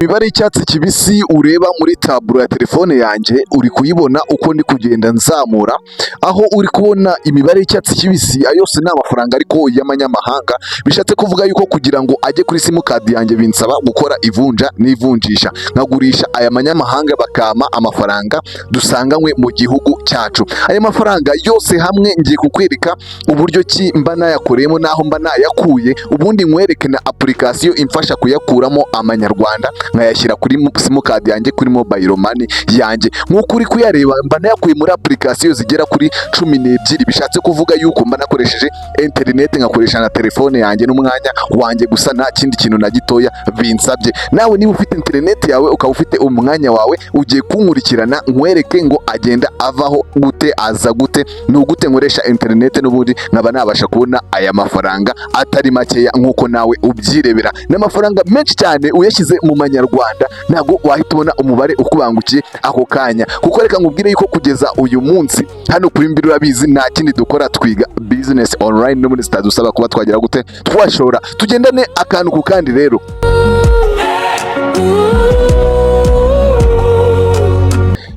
Imibare y'icyatsi kibisi ureba muri taburo ya telefone yanjye, uri kuyibona uko ndi kugenda nzamura, aho uri kubona imibare y'icyatsi kibisi, ayo yose ni amafaranga ariko y'amanyamahanga. Bishatse kuvuga yuko kugira ngo ajye kuri simukadi yanjye binsaba gukora ivunja n'ivunjisha, nkagurisha aya manyamahanga bakampa amafaranga dusanganywe mu gihugu cyacu. Aya mafaranga yose hamwe ngiye kukwereka uburyo ki mba nayakoreyemo n'aho mba nayakuye, ubundi nkwereke na application imfasha kuyakuramo amanyarwanda nkayashyira kuri simukadi yanjye, kuri mobile money yanjye. Nk'uko uri kuyareba, mba nayakuye muri application zigera kuri 12. Bishatse kuvuga yuko mba nakoresheje interineti, nkakoresha na telefone yanjye n'umwanya wanjye gusa, nta kindi kintu na gitoya binsabye. Nawe niba ufite interineti yawe, ukaba ufite umwanya wawe, ugiye kunkurikirana nkwereke ngo agenda avaho gute, aza gute, ni ugute nkoresha interineti n'ubundi nkaba nabasha kubona aya mafaranga atari makeya nk'uko nawe ubyirebera. Ni amafaranga menshi cyane. Uyashyize mu manyarwanda ntabwo wahita ubona umubare ukubangukiye ako kanya, kuko reka nkubwire yuko kugeza uyu munsi hano kuri Mbiri, urabizi, nta kindi dukora, twiga business online n'ubundi zitadusaba kuba twagira gute, twashora. Tugendane akantu ku kandi rero.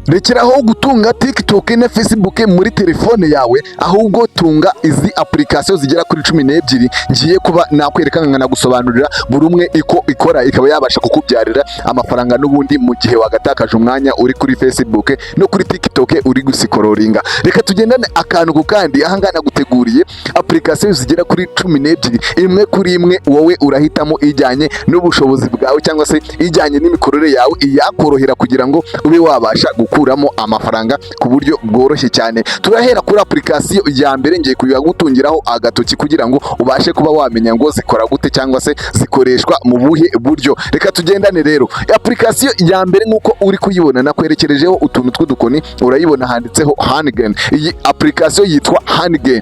Rekeraho gutunga TikTok na Facebook muri telefone yawe, ahubwo tunga izi application zigera kuri 12 ngiye kuba nakwereka, nkanagusobanurira buri umwe iko ikora, ikaba yabasha kukubyarira amafaranga n'ubundi mu gihe wagatakaje umwanya uri kuri Facebook no kuri TikTok uri guscrollinga. Reka tugendane akantu ku kandi. Ahangaha naguteguriye application zigera kuri 12, imwe kuri imwe wowe urahitamo ijyanye n'ubushobozi bwawe cyangwa se ijyanye n'imikorere yawe, iyakorohera kugira ngo ube wabasha gukuramo amafaranga ku buryo bworoshye cyane. Turahera kuri application ya mbere ngiye kuyagutungiraho agatoki kugira ngo ubashe kuba wamenya ngo zikora gute cyangwa se zikoreshwa mu buhe buryo. Reka tugendane rero. Application ya mbere, nk'uko uri kuyibona, nakwerekerejeho utuntu tw'udukoni, urayibona handitseho Honeygain. Iyi application yitwa Honeygain.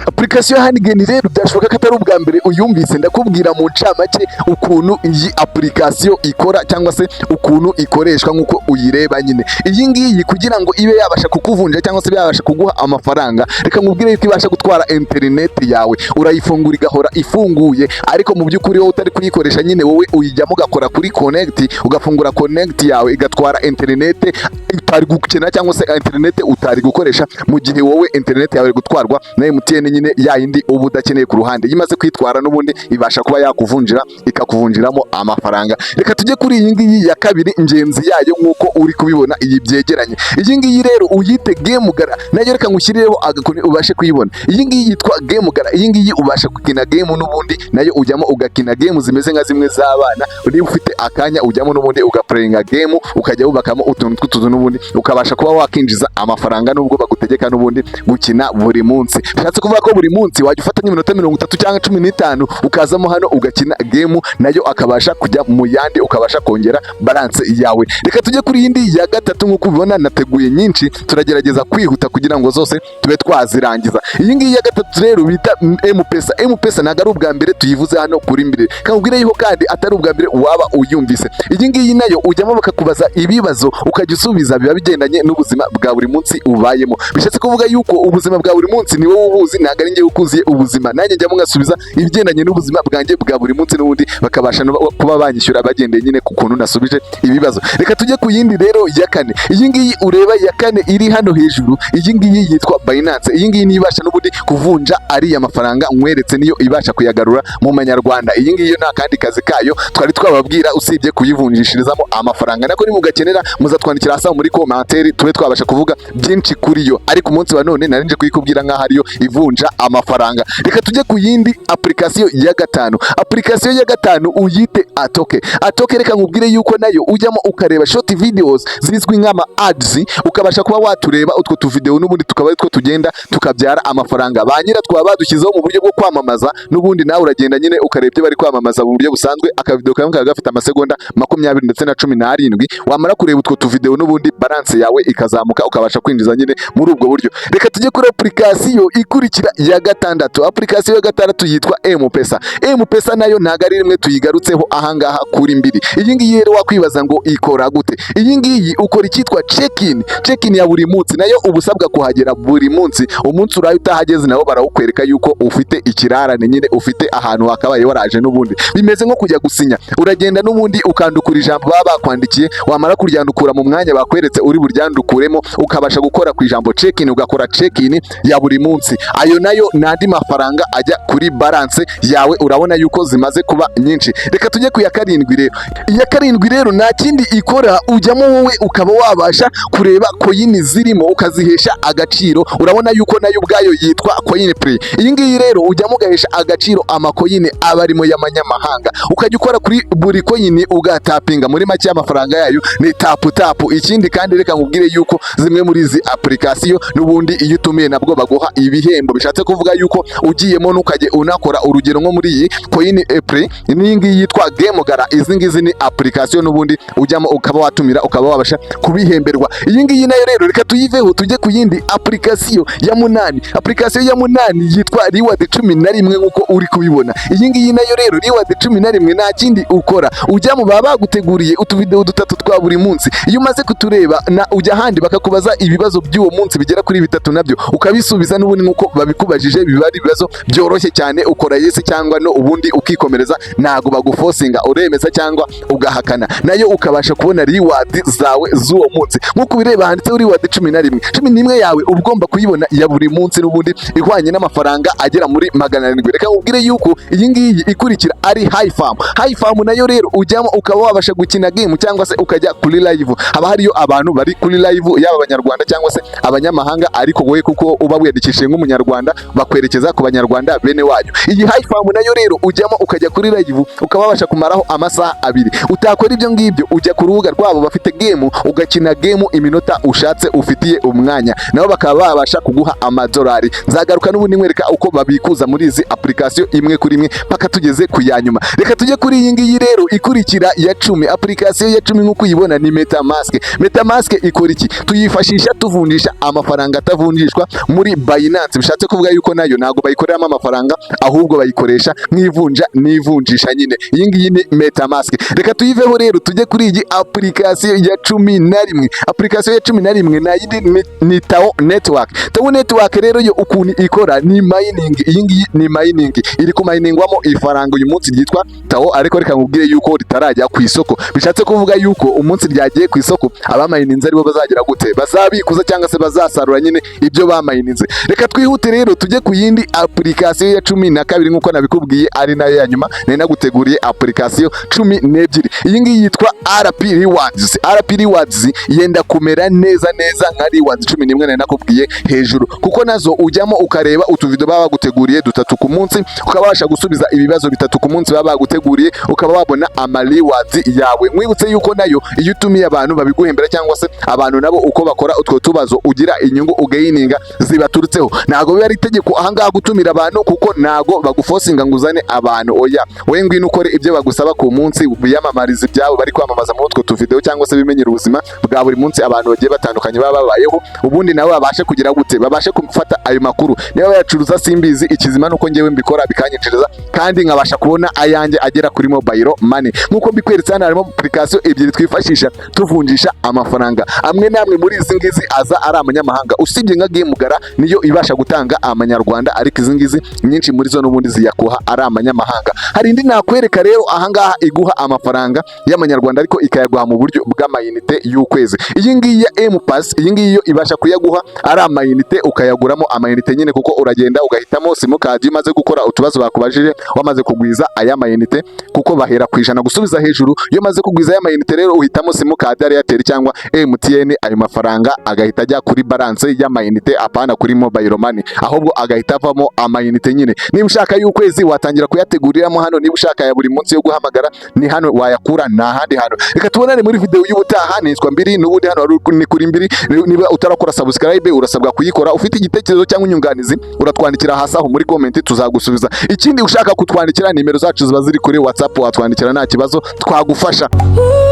Application ya Honeygain rero byashoboka ko atari ubwa mbere uyumvise. Ndakubwira mu ncamake ukuntu iyi application ikora cyangwa se ukuntu ikoreshwa nk'uko uyireba nyine. Iyi ngiyi kugira ngo ibe yabasha kukuvunja cyangwa se yabasha kuguha amafaranga, reka nkubwire yuko ibasha gutwara interineti yawe. Urayifungura igahora ifunguye, ariko mu by'ukuri wowe utari kuyikoresha nyine, wowe uyijyamo ugakora kuri connect, ugafungura connect yawe, igatwara interineti utari gukina cyangwa se interineti utari gukoresha, mu gihe wowe interineti yawe iri gutwarwa na MTN nyine, ya yindi uba udakeneye ku ruhande. Iyo imaze kwitwara n'ubundi ibasha kuba yakuvunjira, ikakuvunjiramo amafaranga. Reka tujye kuri iyi ngiyi ya kabiri ngenzi yayo. Nk'uko uri kubibona, iyi byegeranye, iyi ngiyi rero uyite Gemgala. Nayo reka ngushyirireho agakoni ubashe kuyibona. Iyi ngiyi yitwa Gemgala. Iyi ngiyi ubasha gukina game n'ubundi, nayo ujyamo ugakina game zimeze nka zimwe z'abana. Niba ufite akanya ujyamo n'ubundi ugaplayinga game, ukajya wubakamo utuntu tw'utuzu n'ubundi ukabasha kuba wakinjiza amafaranga, nubwo bagutegeka n'ubundi gukina buri munsi. Bishatse kuvuga ko buri munsi wajya ufata nk'iminota 30 cyangwa 15, ukazamo hano ugakina game, nayo akabasha kujya mu yandi, ukabasha kongera balance yawe. Reka tujye kuri yindi ya gatatu. Nk'uko ubibona, nateguye nyinshi, turagerageza kwihuta kugira ngo zose tube twazirangiza. Iyi ngiyi ya gatatu rero bita M-Pesa. M-Pesa ntabwo ari ubwa mbere tuyivuze hano kuri Mbere, kakubwire yuko kandi atari ubwa mbere waba uyumvise. Iyi ngiyi nayo ujyamo bakakubaza ibibazo ukajya usubiza, biba bigendanye n'ubuzima bwa buri munsi ubayemo. Bishatse kuvuga yuko ubuzima bwa buri munsi ni wowe ubuzi, ntabwo ari njyewe ukuziye ubuzima. Nanjye njyamo ngasubiza ibigendanye n'ubuzima bwanjye bwa buri munsi, n'ubundi bakabasha no kuba banyishyura bagendeye nyine ku kuntu nasubije ibibazo. Reka tujye ku yindi rero ya kane. Iyi ngiyi ureba ya kane iri hano hejuru, iyi ngiyi yitwa Binance. Iyi ngiyi niyo ibasha n'ubundi kuvunja ariya mafaranga nkweretse, niyo ibasha kuyagarura mu manyarwanda. Iyi ngiyi yo nta kandi kazi kayo twari twababwira usibye kuyivunjishirizamo amafaranga. Nako nimugakenera muzatwandikira hasi aho muri commentaire, tube twabasha kuvuga byinshi kuri yo, ariko umunsi wa none nari nje kuyikubwira nk'aho ariyo ivunja amafaranga. Reka tujye ku yindi application ya gatanu. Application ya gatanu uyite Atoke. Atoke, reka nkubwire yuko nayo ujyamo ukareba short videos zizwi nk'ama ads, ukabasha kuba watureba utwo tuvideo n'ubundi tukaba ari two tugenda tukabyara amafaranga. Ba nyira twaba badushyizeho mu buryo bwo kwamamaza n'ubundi, nawe uragenda nyine ukareba ibyo bari kwamamaza mu buryo busanzwe. Akavideo kamwe kaba gafite amasegonda 20 ndetse na 17. Wamara kureba utwo tuvideo n'ubundi balance yawe ikazamuka, ukabasha kwinjiza nyine muri ubwo buryo. Reka tujye kuri application ikurikira. ikurikira ya gatandatu. Application ya gatandatu yitwa M-Pesa. M-Pesa nayo ntabwo ari rimwe tuyigarutseho ahangaha kuri mbiri. Iyi ngiyi rero wakwibaza ngo ikora gute? Iyi ngiyi ukora icyitwa check-in, check-in ya buri munsi. Nayo uba usabwa kuhagera buri munsi. Umunsi uraye utahageze, nabo barawukwereka yuko ufite ikirarane nyine, ufite ahantu wakabaye waraje. N'ubundi bimeze nko kujya gusinya. Uragenda n'ubundi ukandukura ijambo baba bakwandikiye, wamara kuryandukura mu mwanya bakweretse uri buryandukuremo, ukabasha gukora ku ijambo check-in, ugakora check-in ya buri munsi. Ayo nayo ni andi mafaranga ajya kuri balance yawe. Urabona yuko zimaze kuba nyinshi. Reka tujye ku ya karindwi rero. Iya karindwi rero nta kindi ikora, ujyamo wowe ukaba wabasha kureba coin zirimo, ukazihesha agaciro. Urabona yuko nayo ubwayo yitwa Coin Play. Iyi ngiyi rero ujyamo ugahesha agaciro amacoin aba arimo y'amanyamahanga, ukajya ukora kuri buri coin ugatapinga. Muri make y'amafaranga yayo ni tap tap. Ikindi kandi, reka nkubwire yuko zimwe muri izi application n'ubundi iyo utumiye nabwo baguha ibihembo. Bishatse kuvuga yuko ugiyemo ntukajye unakora, urugero nko muri iyi Coin Play n'iyi ngiyi yitwa Game Gara, izi ngizi ni application n'ubundi ujyamo ukaba watumira, ukaba wabasha kubihemberwa. Iyi ngiyi nayo rero reka tuyiveho, tujye ku yindi application ya munani. Application ya munani yitwa Reward 11, nk'uko uri kubibona. Iyi ngiyi nayo rero, Reward 11, nta kindi ukora, ujyamo baba baguteguriye utuvideo dutatu twa buri munsi. Iyo umaze kutureba na ujya ahandi bakakubaza ibibazo by'uwo munsi bigera kuri bitatu, nabyo ukabisubiza n'ubundi nk'uko babikubajije. Biba ari ibibazo byoroshye cyane, ukora yes cyangwa no, ubundi ukikomereza. Ntago baguforcinga, uremeza cyangwa ugahakana, nayo ukabasha kubona reward zawe z'uwo munsi. Nk'uko ubireba handitseho reward 11. 11 yawe uba ugomba kuyibona ya buri munsi, n'ubundi ihwanye n'amafaranga agera muri 700. Reka nkubwire yuko iyi ngiyi ikurikira ari Hi Farm. Hi Farm nayo rero ujyamo ukaba wabasha gukina game cyangwa se ukajya kuri live. Haba hariyo abantu bari kuri live, yaba abanyarwanda cyangwa se abanyamahanga, ariko wowe kuko uba wiyandikishije nk'umunyarwanda, bakwerekeza ku banyarwanda bene wanyu. Iyi Hi Farm nayo rero ujyamo ukajya kuri live, ukaba wabasha kumaraho amasaha 2. Utakora ibyo ngibyo, ujya ku rubuga rwabo, bafite game, ugakina game iminota ushatse ufitiye umwanya, nabo bakaba babasha kuguha amadolari. Nzagaruka n'ubundi nkwereka uko babikuza muri izi application imwe kuri imwe paka tugeze ku ya nyuma. Reka tujye kuri iyi ngiyi rero ikurikira ya 10. Application ya 10, nk'uko uyibona, ni MetaMask. MetaMask ikora iki? Tuyifashisha tuvunjisha amafaranga atavunjishwa muri Binance. Bishatse kuvuga yuko nayo ntabwo bayikoreramo amafaranga, ahubwo bayikoresha nk'ivunja n'ivunjisha nyine. Iyi ngiyi ni MetaMask. Reka tuyiveho rero, tujye kuri iyi application ya 11. Application ya 11 nta yindi ni Tao Network. Tao Network rero yo ukuntu ikora ni mining. Iyi ngiyi ni mining, iri kuminingwamo ifaranga uyu munsi ryitwa Tao, ariko reka nkubwire yuko ritarajya ku isoko. Bishatse kuvuga yuko umunsi ryagiye ku isoko, abamayininze aribo bazagira gute? Bazabikuza cyangwa se bazasarura nyine ibyo bamayininze. Reka twihute rero tujye ku yindi application ya 12. Nk'uko nabikubwiye, ari nayo ya nyuma, nari naguteguriye application 12. Iyi ngiyi yitwa RP Rewards. RP Rewards yenda kumera neza neza nka Rewards 11 nari nakubwiye hejuru, kuko nazo ujyamo ukareba utuvido baba baguteguriye dutatu ku munsi, ukabasha gusubiza ibibazo bitatu ku munsi baba baguteguriye, ukaba wabona ama rewards yawe. Mwibutse yuko nayo iyo utumiye abantu babiguhembera, cyangwa se abantu nabo uko bakora utwo tubazo ugira inyungu ugayininga zibaturutseho. Ntabwo biba ari itegeko ahangaha gutumira abantu, kuko ntago baguforcinga ngo uzane abantu. Oya, wowe ngwino ukore ibyo bagusaba ku munsi, biyamamariza ibyabo bari kwamamaza muri utwo tuvideo, cyangwa se bimenyera ubuzima bwa buri munsi abantu bagiye batandukanye baba babayeho, ubundi nabo babashe kugira gute? Babashe gufata ayo makuru. Niba bayacuruza simbizi, ikizima nuko njyewe mbikora bikanyinjiriza kandi nkabasha kubona ayanjye agera kuri mobile money. Nk'uko mbikweretse hano, harimo application ebyiri twifashisha tuvunjisha amafaranga. Amwe n'amwe muri izi ngizi aza ari amanyamahanga, usibye nka Game Gara niyo ibasha gutanga amanyarwanda, ariko izi ngizi nyinshi muri zo n'ubundi ziyakuha ari amanyamahanga. Hari indi nakwereka rero ahangaha iguha amafaranga y'amanyarwanda, ariko ikayaguha mu buryo bw'amayinite y'ukwezi. Iyi ngiyi ya M-Pass, iyi ngiyi yo ibasha kuyaguha ari amayinite, ukayaguramo amayinite nyine, kuko uragenda ugahitamo simukadi, iyo umaze gukora utubazo bakubajije, wamaze kugwiza aya mayinite, kuko bahera ku 100 gusubiza hejuru. Iyo umaze kugwiza aya mayinite rero, uhitamo simukadi ya Airtel cyangwa MTN, ayo mafaranga agahita ajya kuri balance y'amayinite, apana kuri mobile money, ahubwo agahita avamo amayinite nyine. Niba ushaka y'ukwezi watangira kuyateguriramo hano, niba ushaka ya buri munsi yo guhamagara, ni hano wayakura, nta handi hantu. Reka tubonane muri video y'ubutaha. Nitwa Mbiri, n'ubundi hano ni kuri Mbiri. Niba utarakora subscribe, urasabwa kuyikora. Ufite igitekerezo cyangwa inyunganizi, uratwandikira hasi aho muri comment, tuzagusubiza. Ikindi, ushaka kutwandikira, nimero zacu ziba ziri kuri WhatsApp, watwandikira nta kibazo, twagufasha. Ooh.